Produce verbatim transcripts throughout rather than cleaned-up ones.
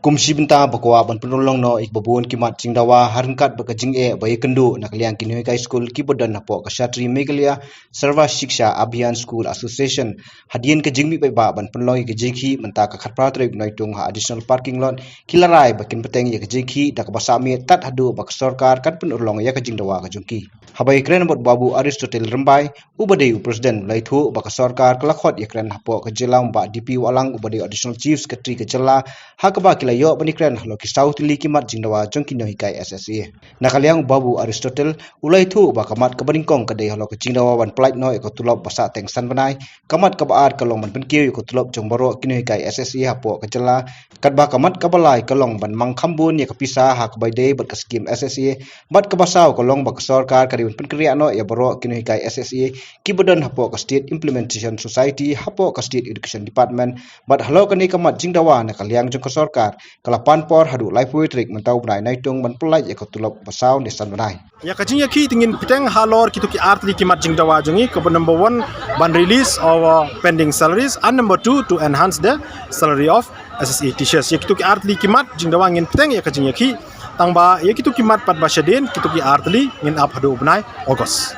Kum shi bynta ba kwah ban pynurlong noh ïa kiba bun ki mat jingdawa ha ryngkat bad ka jingeh ba ïakynduh na ka liang ki nonghikai skul kiba don hapoh ka Kshatriya Meghalaya Sarva Shiksha Abhiyan School Association, hadien ka jingmih paidbah ban pynlong ïa ka jingkhih mynta ka khatphra tarik Naitung ha additional parking lot, ki la rai ba kin bteng ïa ka jingkhih da kaba sah miet tad haduh ba ka sorkar kan pynurlong ïa ka jingdawa ka jong ki. Haba ïakren bad Babu Aristotle Rymbai, uba dei u president, u la ïathuh ba ka sorkar ka la khot ïakren hapoh ka jylla, u Bah D P Wahlang uba dei additional chief secretary ka jylla, ha kaba ki la ïoh ban ïakren halor ki saw tylli ki mat jingdawa jong ki nonghikai S S A. Na ka liang u Babu Aristotle u la ïathuh ba ka mat kaba nyngkong ka dei halor ka jingdawa ban pyllait noh ïa ka tulop ba sah teng san bnai, ka mat kaba ar ka long ban pynkiew ïa ka tulop jong baroh ki nonghikai S S A hapoh ka jylla, katba ka mat kaba lai ka long ban mang kham bun ïa ka pisa ha kaba ïadei bad ka skim S S A, bad kaba saw ka long ba ka sorkar ka dei ban pynkynriah noh ïa baroh ki nonghikai S S A kiba don hapoh ka State Implementation Society, hapoh ka State Education Department, bad halor kane ka mat jingdawa na ka liang jong ka sorkar ka la pan por haduh laiphew tarik mynta u bnai Naitung ban pyllait ïa ka tulop ba saw ne san bnai. Ïa ka jingïakhih te ngin bteng halor kito ki ar tylli ki mat jingdawa jong ngi, kaba number one ban release our pending salaries, and number two to enhance the salary of S S A teachers. Ïa kito ki ar tylli ki mat jingdawa ngin bteng ïa ka jingïakhih. Tangba ïa kito ki mat pat ba shadien, kito ki ar tylli ngin ap haduh u bnai August.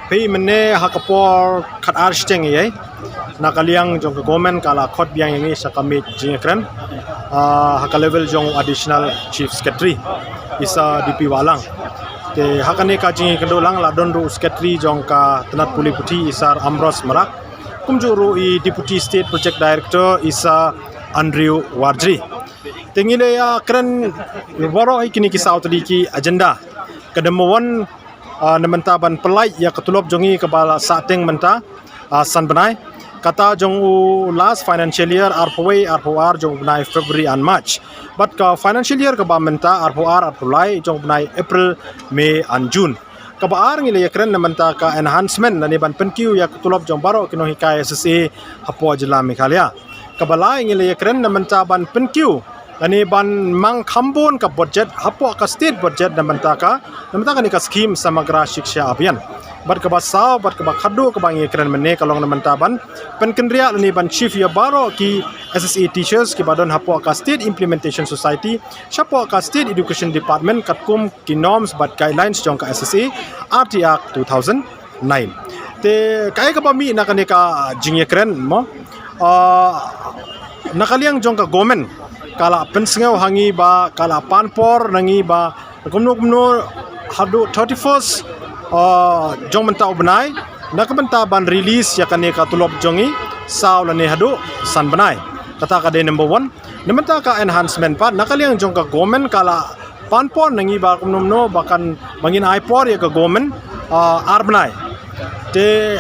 Phi mynne ha ka por khat ar shiteng ïa, na ka liang jong ka government ka la khot biang ïa ngi sha ka miet jingïakren, ah, ha ka level jong additional chief secretary i Sir D P Wahlang. Te ha kane ka jingïakynduh lang la don ruh u secretary jong ka tnat pule puthi i Sir Ambrose Marak, kumjuh ruh i deputy state project director i Sir Andrew Warjri. Te ngi la ïakren baroh ïa kine ki saw tylli ki agenda. Ka number one, ah, na mynta ban pyllait ïa ka tulop jong ngi kaba la sah teng mynta, ah, san bnai. Kata jong u last financial year arphew wei arphew ar jong u bnai February and March. Bad ka financial year kaba mynta arphew ar arphew lai jong u bnai April, May and June. Kaba ar ngi la ïakren na mynta ka enhancement lane ban pynkiew ïa ka tulop jong baroh ki nonghikai S S A hapoh jylla Meghalaya. Kaba lai ngi la ïakren na mynta ban pynkiew lane ban mang kham bun ka budget hapoh ka state budget na mynta ka, na mynta kane ka skim Samagra Shiksha Abhiyan. Bad kaba saw bad kaba khatduh kaba ngi ïakren mynne ka long na mynta ban pynkynriah lane ban shift ïa baroh ki S S A teachers kiba don hapoh ka State Implementation Society shapoh ka State Education Department katkum ki norms bad guidelines jong ka S S A, R T Act two thousand nine. Te kaei kaba mih na kane ka jingïakren mo? Ah, na ka liang jong ka government ka la pynsngew ha ngi ba ka la pan por na ngi ba kumno kumno haduh thirty-first, ah, jong mynta u bnai na ka bynta ban release ïa kane ka tulop jong ngi saw lane haduh san bnai. Kata ka dei number one. Na mynta ka enhancement pat na ka liang jong ka government ka la pan por na ngi ba kumno kumno ba kan, ba ngin ai por ïa ka government, ah, ar bnai. Te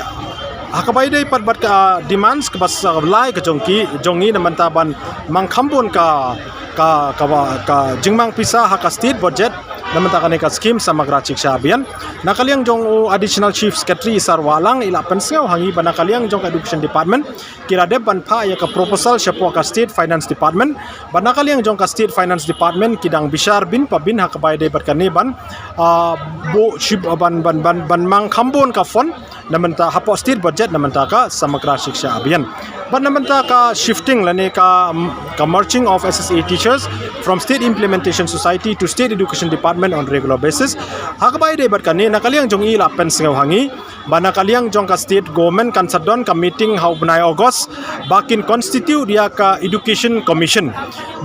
ha kaba ïadei pat bad ka demands kaba sa lai ka jong ki, jong ngi na mynta ban mang kham bun ka, ka, ka, ka jingmang pisa ha ka state budget na mynta kane ka skim Samagra Shiksha Abhiyan. Na ka liang jong u Additional Chief Secretary Sir Wahlang i la pynsngew ha ngi ba na ka liang jong ka Education Department ki la dep ban phah ïa ka proposal shapoh ka State Finance Department. Bad na ka liang jong ka State Finance Department ki dang bishar bynta bynta ha kaba ïadei bad kane ban, ah, buh shib, ban, ban, ban, ban mang kham bun ka fund na mynta hapoh state budget na mynta ka Samagra Shiksha Abhiyan. Bad na mynta ka shifting lane ka, ka merging of S S A teachers from State Implementation Society to State Education Department on regular basis. Ha kaba ïadei bad kane na ka liang jong i la pynsngew ha ngi ba na ka liang jong ka state government kan sa don ka meeting ha u bnai August ba kin constitute ïa ka Education Commission.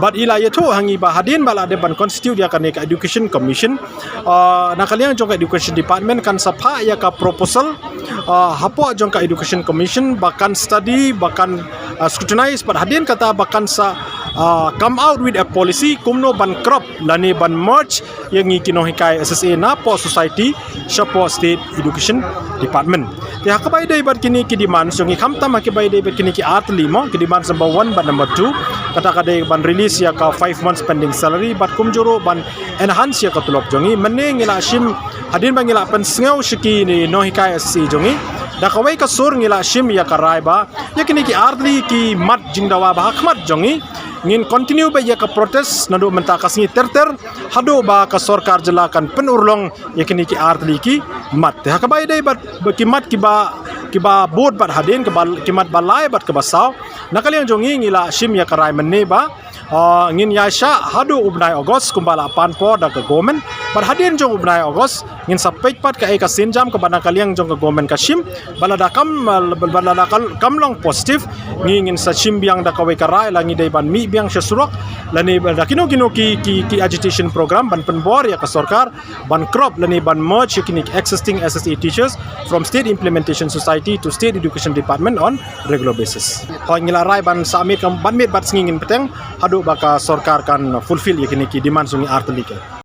Bad i la ïathuh ha ngi ba hadien ba la dep ban constitute ïa kane ka Education Commission, ah, na ka liang jong ka Education Department kan sa phah ïa ka proposal, ah, hapoh jong ka Education Commission ba kan study, ba kan, ah, scrutinize, bad hadien kata ba kan sa, ah, come out with a policy kumno ban crop lane ban merge ïa ngi ki nonghikai S S A napoh society shapoh State Education Department. Te ha kaba ïadei bad kine ki demands jong ngi, khamtam ha kaba ïadei bad kine ki ar tylli mo, ki demands number one bad number two, kata ka dei ban release ïa ka five months pending salary bad kumjuh ruh ban enhance ïa ka tulop jong ngi. Mynne ngi la shim, hadien ba ngi la pynsngew sha ki nonghikai S S A jong ngi, da kawei ka sur ngi la shim ïa ka rai ba ïa kine ki ar tylli ki mat jingdawa ba ha khmat jong ngi, ngin continue beit ïa ka protest naduh mynta ka sngi ter ter haduh ba ka sorkar jylla kan pynurlong ïa kine ki ar tylli ki mat. Te ha kaba ïadei bad, bad ki mat kiba kiba bud bad hadien, kiba, ki mat ba lai bad kiba saw. Na ka liang jong ngi ngi la shim ïa ka rai mynne ba, ah, ngin ïa shah haduh u bnai August kumba la pan por da ka government. Bad hadien jong u bnai August ngin sa peit pat kaei ka sienjam kaba na ka liang jong ka government ka shim. Bad lada kam, ah, bad lada ka, kam long positive, ngi ngin sa shim biang da kawei ka rai la ngi dei ban mih biang sha surok lane da kino kino ki, ki, ki agitation program ban pynbor ïa ka sorkar ban crop lane ban merge ïa kine ki existing S S A teachers from State Implementation Society to State Education Department on regular basis. Hooid, ngi la rai ban sa miet kam, ban miet bad sngi ngin bteng haduh ba ka sorkar kan fulfill ïa kine ki demand jong ngi ar tylli ki.